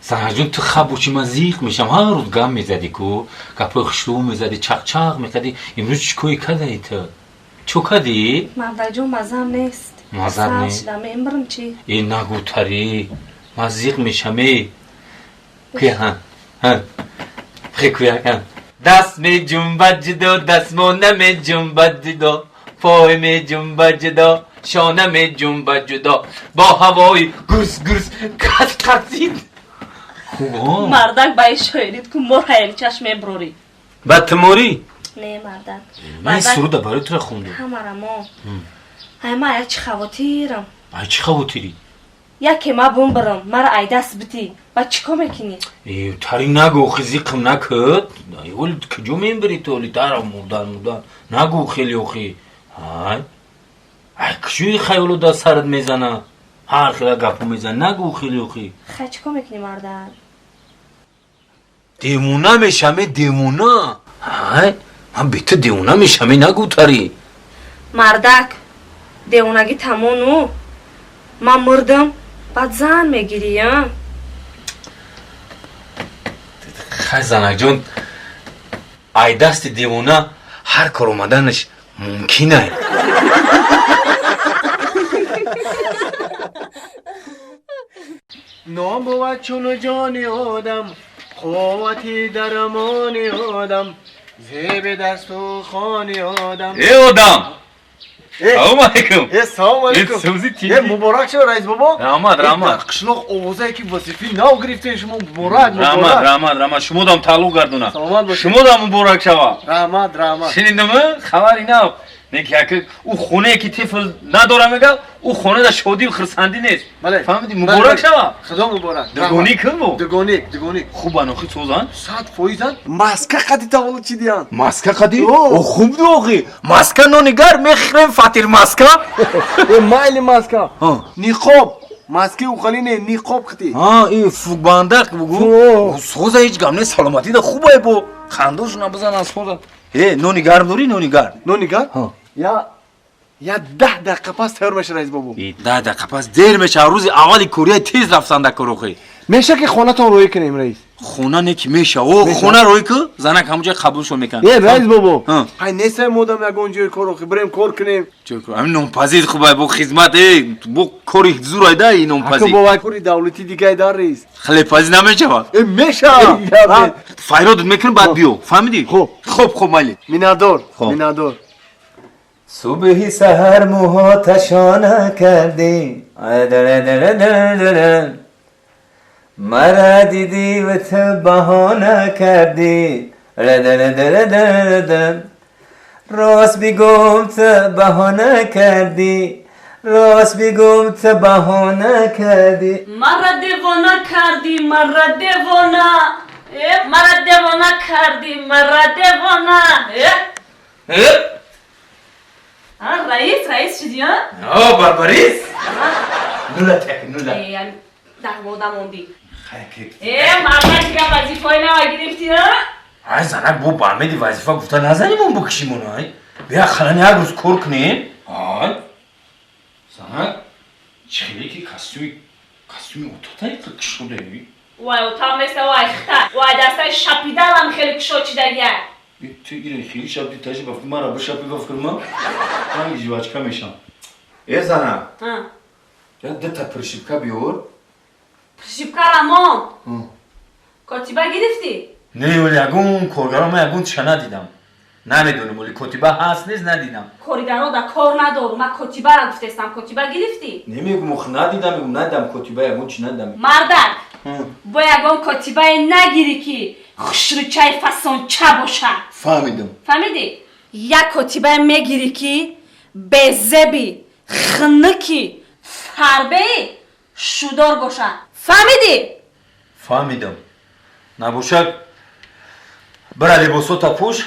Занаҷон, ту хаб бошӣ, ман зиқ мешам. Ҳар рӯз гам мезадӣ ку, гапҳои хушрӯ мезадӣ, чақчақ мекардӣ. Имрӯз чӣ кои кадаи ту? Чо кадӣ? Мардакҷон, мазам нест. Мазат нест? Шуда мембирам чӣ? Э, нагӯ тарӣ, ман зиқ мешам. Э, куя, ҳа ҳа, хе куя, ҳа. Даст меҷунбад ҷудо, дастмона меҷунбад ҷудо, пой меҷунбад ҷудо, шона меҷунбад ҷудо, бо ҳавои гурс гурс кат қатид. Хуб. Мардак, ба ин шоирит ку, мор ҳаялчаш меброрӣ. Баъд ту морӣ? Не, мардак. Ман ин суруда барои тура хондам. Ҳамара мо. Ай, ма ая чӣ хавотирам. Ай чӣ хавотирӣ? Яке ма бумбирам, мара ай даст битӣ, баъд чӣ кор мекунӣ? Э, тари нагӯ, охи зиқм накӯд. Оли куҷо мембирӣ ту? Оли тара мурдан мурдан нагӯ хеле, охи. Ай ай, куҷои хаёло дар сарат мезана, ҳар хела гапҳо мезана, нагӯ хеле, охи. Хай, чӣ кор мекунӣ, мардак? Девона мешаме, девона. Ай, ман бе ту девона мешаме, нагӯ тари. Мардак, девонагӣ тамону ман мурдам, баъд зан мегирӣ, а? Хай, занакҷон, ай дасти девона ҳар кор омаданаш мумкин ай. Ном бувад чуну ҷони одам, қуввати дармони одам, зеби дасту хони одам. Э, одам! Э, Салому алайкум. Э, салому алайкум. Э, сӯзи тинҷӣ. Э, муборак шава, раис бобо. Раҳмат, раҳмат. Дар қишлоқ овозае ки вазифаи нав гирифтем, шумо муборак. Раҳмат. Муборак. Раҳмат, раҳмат. Шумодам тааллуқ гардона. Саломат бошед. Шумодам муборак шава. Раҳмат, раҳмат. Шунидам хабари нав. Не ки яке ӯ хонае ки тифл надора, мега, ӯ хона дар шодию хурсандӣ нест. Бале. Фаҳмидӣ? Муборак шава. Худо муборак. Дугоник кун бо. Дугоник, дугоник. Хуб, анохи созан. 100%-ан. Маска қади таваллуд чидиян. Маска қади? О. О, хуб ду, охи. Маска нони гар мехӯрем, фатир маска. Э, майли маска. Ҳа. Ниқоб. Маски ухали не, ниқоб қити. Ҳа, и фукбандак бугу. О. Соза, ҳеҷ гап не, саломатӣ да хубай, бо хандошона бизанан, соза. Э, нони гарм дорӣ, нони гарм? Нони гарм? Ҳа. Я 10 дақиқа пас тайёр меша, раис бобо. И, 10 дақиқа пас дер мешава, рӯзи аввали кория тез рафтан дар кор, охи. Меша ки хонатон рӯй кунем, раис? Хона не ки меша, о, хона рӯй ку, занак ҳамуҷа қабулшон мекунад. Э, раис бобо. Ҳа. Ҳай, несай модам ягон ҷои кор, охи, бирем кор кунем. Ҷой кор, ҳамин нонпазир хубай, бо хизмат, э, бо кори зурай да и Ака нонпазӣ. Бобо, кори давлатӣ дигай дар, раис. Хлебпазӣ намешавад? Э, меша. Файродат мекунем, баъд биё, фаҳмидӣ? Хуб. Хуб, хуб, майли. Миннатдор. Хуб. Миннатдор. Субҳи саҳар мӯҳоташона кардӣ, мара дидӣ ва ту баҳона кардӣ, рост бигӯм, ту баҳона кардӣ, рост бигӯм, ту баҳона кардӣ. Мара девона кардӣ, мара девона, э, мара девона кардӣ, мара девона, э. Э? А, раис, раис шудӣ, а? О, барбарис, нула так нула. Э, дар мода мондӣ. Э, мардак, дига вазифаи нава гирифтӣ, а? Ай, занак, бо бамеди вазифа гуфта назанимон, бикишимон. Ай, бия халани як рӯз кор кунем. Ай, занак, чӣ хеле ки костюми отатай кушода. Вай, отам неста, вай хита, вай дастаи шапиданам хеле кушод чидагия. Ту ира хеле шапи таши бафти мара бишапи, ба фикр ман ранги жвачка мешам. Э, занак, я дута пришивка биёр. Пришивкара мон, котиба гирифтӣ? Не, оли ягон коргарон ман ягон чиша надидам, намедонам, оли котиба ҳаст, нест, надидам. Коригаро да кор надору, ман котибара гуфтестам, котиба гирифтӣ? Немегум, ох, надидам, мегум, надидам котиба, ягон чи надидам. Мардак, бо ягон котибае нагирӣ ки хушрӯчаи фасонча боша. Фаҳмидам. Фаҳмидӣ? Як котибае мегирӣ ки безеби, хунуки, фарбеи, шудор боша, фаҳмидӣ? Фаҳмидам. Набошад, бира либосота пӯш,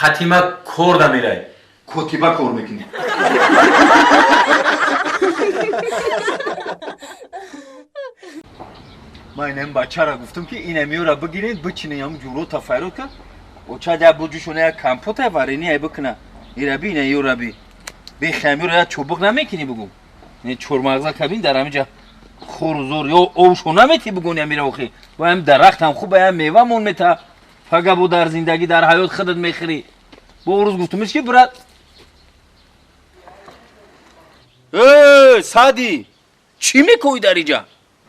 қатима кор дамерай, котиба кор мекунӣ. Ман инам бачара гуфтам ки ина миёра бигиред, бичине, ям ҷурота файрод кар, оча я буҷушона як компота варени ай бикуна. Ираби, ина ёраби бехамиёра як чобуқ намекунӣ, бугу не чормағза кабин дар ҳамиҷа. Хурзур ё овшо намети бугуни амира охи. Бо ҳам дарахт ҳам хуб, ҳам мевамон мета. Фага бу дар зиндагӣ дар ҳаёт худат мехӯрӣ. Бо рӯз гуфтумиш ки брат. Э, Сади, чӣ мекӯӣ дар иҷа?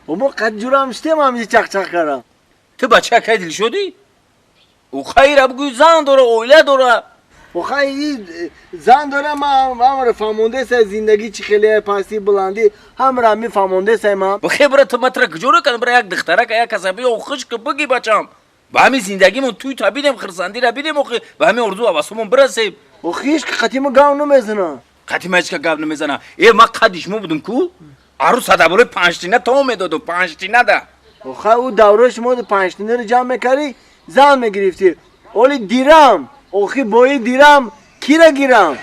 Мо қад ҷурам штем ҳамҷи чақчақ кардам. Ту бача кай дил шудӣ? Ӯ хайра бугӯй зан дора, оила дора. Охай зан дора, ман ҳамро фаҳмондесай зиндагӣ чӣ хеле пастӣ баландӣ, ҳамра мефаҳмондесай ман. Бихе бра ту матра куҷоро кардам бра як духтарака як касаби охиш ки буги бачам. Ба ҳамин зиндагимон туй та бидем, хирсандира бидем охи, ба ҳамин орзу ҳавасумон бирасем. Охи ҳеч ки қатима гав намезана. Қатима ҳеч ка гав намезана. Э ман қадди шумо будум ку? Арӯз садаборои панҷтина то медодум, панҷтина да. Охай ӯ давраи шумо панҷтинаро ҷамъ мекардӣ, зан мегирифтӣ. Оли дирам, охи бои дирам, кира гирам?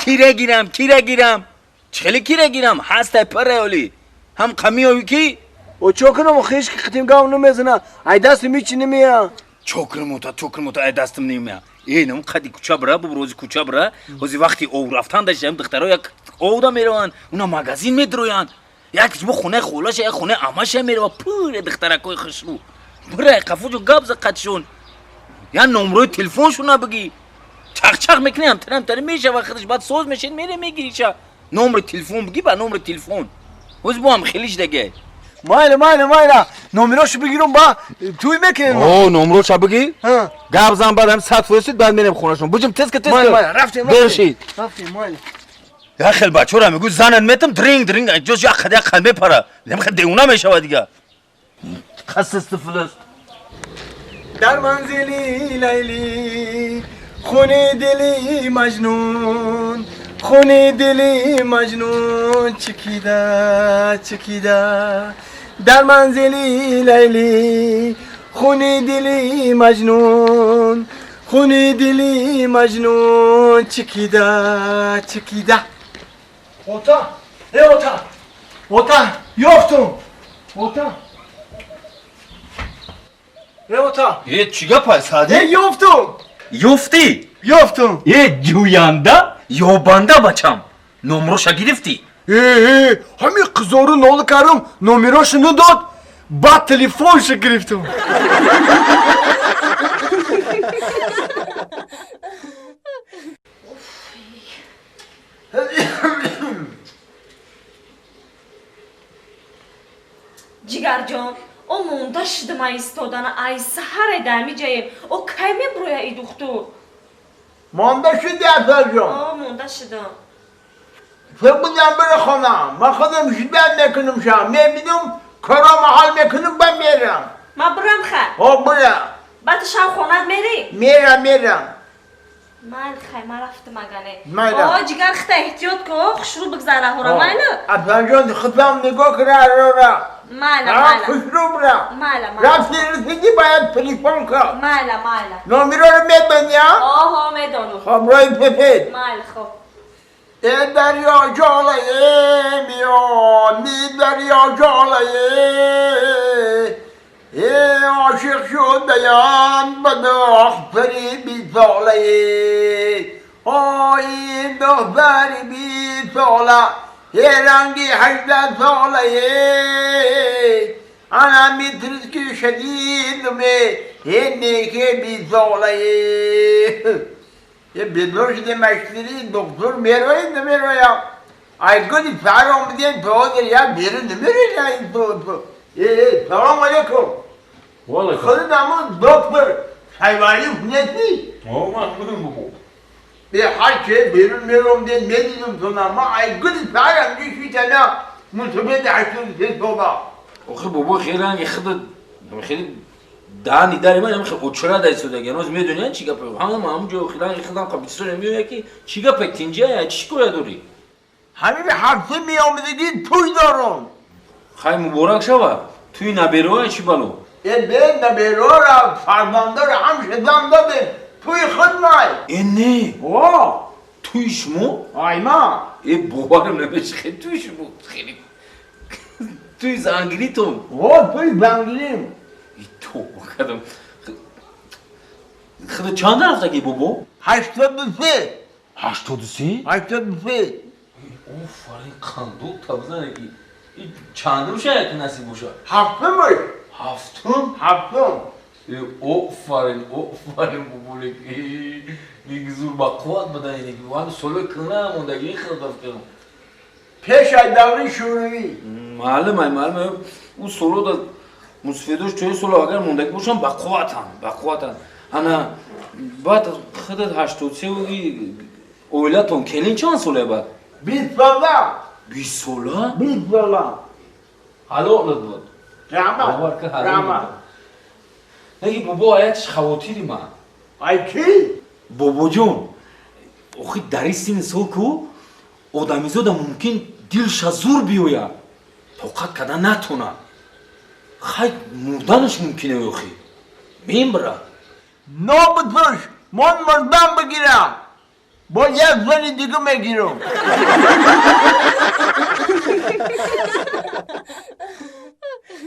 Кира гирам, кира гирам? Чӣ хеле кира гирам? Ҳастай парай оли. Ҳам қамиёвӣ ки? О чо кунам, охи ҳеч ки қатим гав намезана. Ай дастам ҳичи намея. Чо кунам ота, чо кунам ота, ай дастам намея. Э, нам қади куча бра, бу рози куча бра. Ҳози вақти ов рафтан дашт, духтаро як овда мераванд, уна магазин медроянд. Як бо хонаи холаша, як хонаи амаша мерава, пуре духтаракои хушрӯ. Бира қафуҷо гап за қадшон. Я номрои телефоншона бигӣ. Чақчақ мекунӣ, ҳамтари ҳамтари мешава худаш, баъд соз мешед, мере мегириша. Номри телефон бигӣ ба номри телефон. Ҳози бо ҳам хелиш даге. Майла, майла, майла. Номерошу бигирам ба туй мекунем. О, номроша бигӣ? Гап зан баъд ҳам 100% баъд мерем хонашон. Буҷим тез ка тез ка. Майла, майла, рафтем, рафтем. Рафтем, майла. Я хел бачора мегӯ занат метам дринг дринг ҷоз як қад як қад мепара. Намхел девона мешава дига. Қасисти филис. Дар манзили Лайли хуни дили Маҷнун, хуни дили Маҷнун чекида, чекида. Дар манзили Лайли хуни дили Маҷнун, хуни дили Маҷнун чекида, чекида. Ота, э ота, ота, ёфтум. Ота. Э ота. Э чӣ гапай Сади? Э ёфтум. Ёфтӣ? Ёфтум. Э ҷӯянда, ёбанда бачам. Номроша гирифтӣ? Э, э, ҳамин қизору нола кардам, номерошу надод, баъд телефонша гирифтум. Ҷигарҷон, о монда шудам ай истодана, ай саҳаре дар ҳамиҷаем. О кай мебуроя и духтур? Монда шуди, Асалҷон? О, монда шудам. Фикр будам бира хонам. Ман худам ждать мекунам шам. Мебинам, кора маҳал мекунам, ба мерам. Ман бурам хай? Ҳо, бура. Баъд шав хонат мерӣ? Мерам, мерам. Майли хай, ман рафтам агане. Майли. О, ҷигар хита эҳтиёт кун, хушрӯ бигзара ҳора, майли? Асалҷон, худам нигоҳ кара, ара. Майла, майла. Хушрӯ бура. Майла, майла. Рафти расидӣ, бояд телефон кун. Майла, майла. Номероро медонӣ, а? Оҳо, медонам. Хоб, роҳи сафед. Майли, хоб. Э дарё ҷолае миён, ми дарё ҷолае. Э ошиқ шудаям ба духтари бисолае. Ой, духтари бисола, э ранги 18 солае. Ана митриски шадидуме, э неке бисолае. Э бедор шуде маштири, доктор мерояд, намерояд. Ай гуди сар омадем, то ҳозир як берун намерояд. Э, салом алейкум. Ва алейкум. Худат ҳамон доктор Шайбонӣ нестӣ? О, ман худам бобо. Бе ҳар че берун меромдем, медидум тона. Ман ай гуди сар ҳамҷи шитана мусобиқаи 83 сола. Охи бобо, хеле ранги худат хеле даҳани дари ман хеле очра дар истодаги. Ҳанӯз медонӣ чӣ гапе? Ҳама ҳамун ҷо хеле ранги худам қабисоре меояд ки чӣ гапе тинҷая, чӣ шикоя дорӣ? Ҳамин ҳафта меомадагӣ туй дорум. Хай муборак шава. Туи набероя чӣ бало? Э бе наберора, фарзандора ҳам шидам додем. Туи худ май. Э не. О! Туи шумо? Айма. Э боварам намеши, хеле туи шумо хеле. Туи зангиритон. О, туи зангирим. И тоба кардам. Худо чанд рафтагӣ бобо? 83. 83? 83. Офарин, қандол табзане ки. Чандум шаяд насиб боша? Ҳафтумаш. Ҳафтум? Ҳафтум. Офарин, офарин, бубулик. Зур ба қувват будан, ин солои кӯна мондаги хел дафтарам. Пеш аз даври Шӯравӣ. Маълум ай, маълум. Ӯ соло да мусфедош чои соло агар мондаги бошам, ба қувватан, ба қувватан. Ана баъд худат 83 оилатон келин чанд соле баъд? 20 сола. 20 сола? 20 сола. Ҳалолат буд. Раҳмат, раҳмат. Неги бобо, аятш хавотири ман. Ай кӣ? Бобоҷон, охи дар ин синни сол ку одамизода мумкин дилша зур биёяд, тоқат карда натонад, хай мурданаш мумкине, охи мембра. Нобутуш, мон мурдан бигирам, бо як зани дига мегирам.